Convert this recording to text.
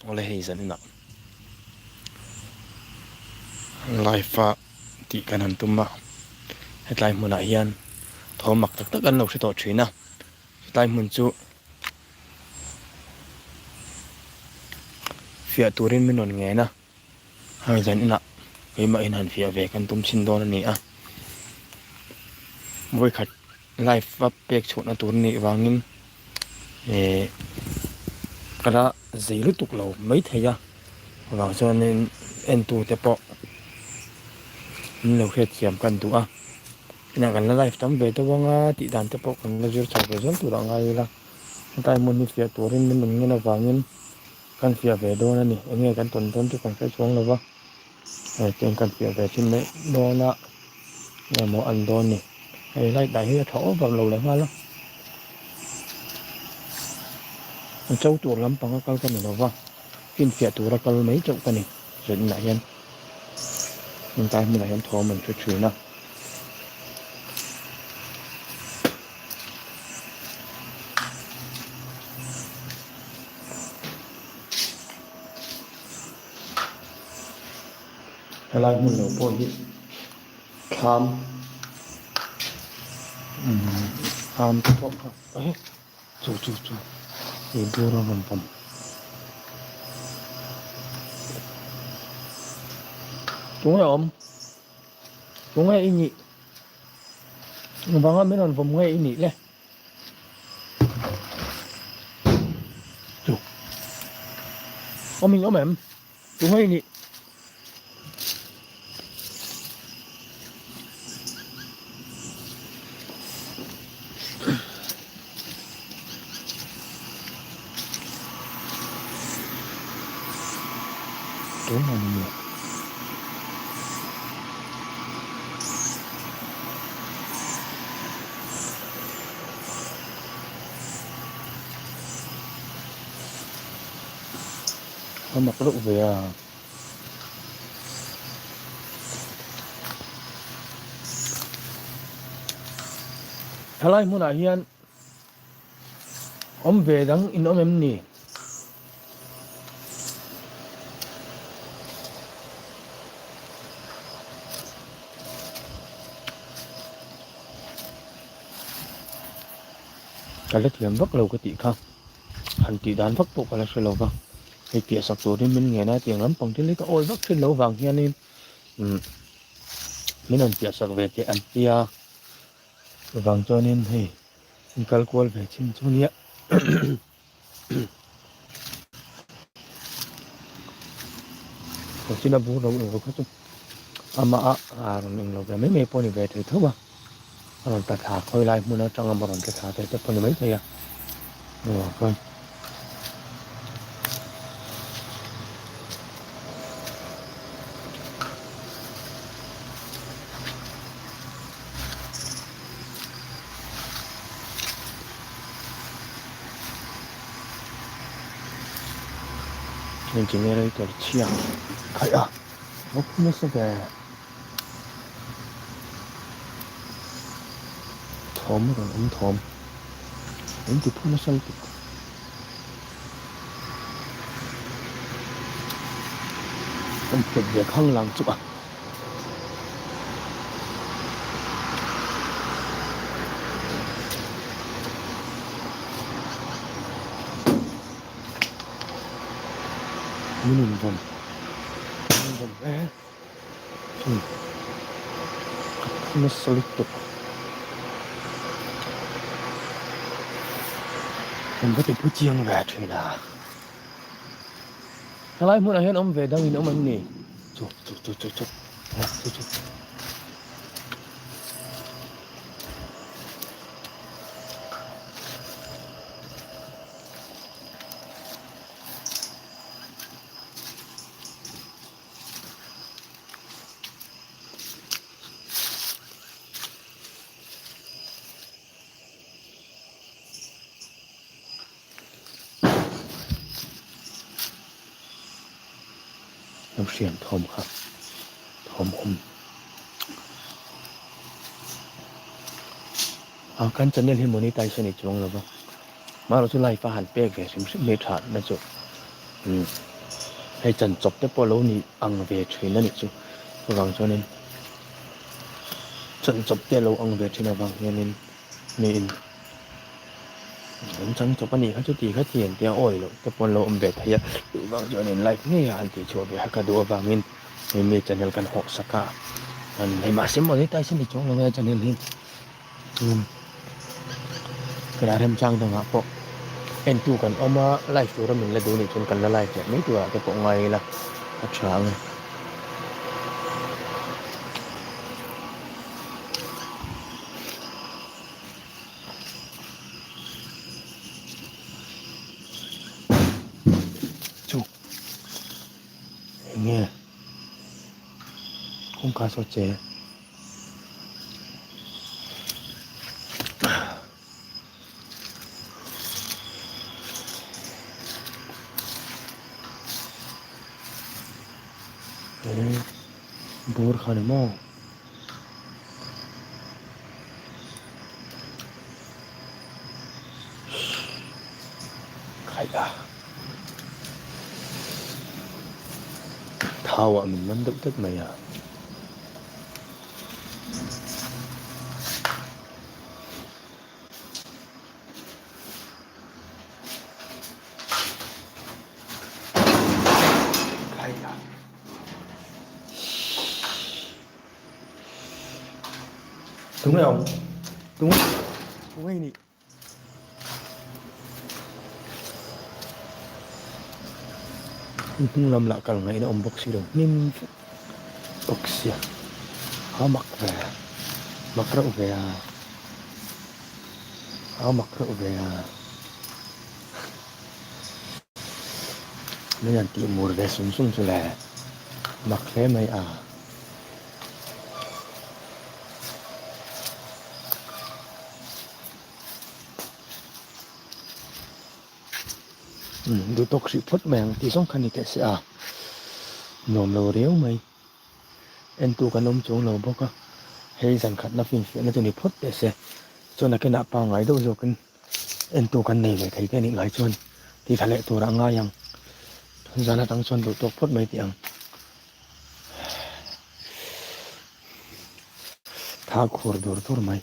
Awle hei zaninah live a tih kan han tum a, hetlai hmunah hian thawm mak tak tak an lo hre tawh thin a, hetlai hmun chu fiah turin min rawn ngen a, hei zaninah keimahin han fiah ve kan tum chhin dawn a ni a, vawikhat live a pek chhuahna tur a nih vangin eh ka la zei lutuk lo maithei a avang chuanin entute pawh an lo hriatthiam kan duh a inah kan la live tam ve deuh anga tih dan te pawh kan la zir chho ve zel turah ngai ila hetlai hmun hi fiah turin min rawn ngen avangin kan fiah ve dawn a ni eng nge kan tawn dawn chu kan hre chuang lo va. Hei chuan kan piah ve thin mai dawn a emaw an dawn ni hei light lah hi a tha over lo leh nghal a a cho tur lampang a kal ka ni lova finfiah tura kal mai chauh ka ni zaninah hian hengtai hmunah hian thawm an hre thin a. Helai hmun lo pawh hi thlam thlam te pawh kha eh chu chu chu ih bur a rawn pawm tunge awm tunge i nih engvanga min rawn vawm nge i nih le. Chu awm in awm em tunge i nih. Tunah ni maw. A mak reuh ve a. Thalai hmunah hian awm ve dang in awm em ni? Ka la thiam vak lo ka tih kha han tih dan vak pawh ka la hre lo va hei piah sak turin min ngen a tiang lampang thil hi ka awi vak thin lo vang hianin umm min rawn piah sak ve teh an tia chuvang chuanin hei in kal kual ve chin chu nia. China bur lo englo kha chu amah a rawn englo ve mai mai pawh a ni ve thei tho a a rawn tla thla khawi lai hmun atanga a rawn tla thla thei te pawh a ni maithei a aw chuan. Heng generator chhia khaih a va phu nasa ve thawm a rawn awm thawm min ti phu nasa lutuk. Kan pet ve khang lang chu a. Min in vawm min vawm e hmm ka phu nasa lutuk kan va ti phu chiang ve thin a. Helai hmunah hian awm ve dangin awm an ni. Chu chu chu chu chu chu chu. Lo hriam thawm kha thawm awm a kan channel hi monetize a ni chuang lo va marawh chu live a han pek ve hrim hrim hi tha na chu umm. Hei chan chawp te pawh lo ni ang ve thin a nih chu. Chuvang chuanin chan chawp te lo ang ve thin avang hianin miin an chang chawp a nih kha chuti kha ti an tia awi loh te pawh an lo awm ve thei a. Chuvang chuanin live ngei a han tih chhuah ve a ka duh avangin hei mi channel kan hawh sak a. Hei mahse maw hei taisen ni chuang lo e channel hi. Kela remchang dangah pawh entu kan awm a, live tura min la duh nih chuan kan la live leh mai turah te pawh ngai ila a tha ang e. Chu enge kawngka saw che. Bur kha ni maw? Khaih a. Thau ah min man deuh tlat mai a. Tunge awm? Tunge tunge i nih? Hnung lam lah kal ngaihna awm bawk si lo hnim vek bawk sia a mak ve mak reuh ve a a mak reuh ve a min han tih mur ve sum sum chu le mak hle mai a. Umm duh tawk hrih phawt mai ang tih zawng kha ni teh se a, nuam lo riau mai. Entu kan awm chuang lo bawk a, hei zan khatna finfiahna chu ni phawt teh se. Chuan a kenah pangngai deuh zawkin entu kan nei ve thei te anih ngai chuan tih tha leh turah a ngai ang. Zan atang chuan duh tawk phawt mai tih ang. Tha khur dur dur mai.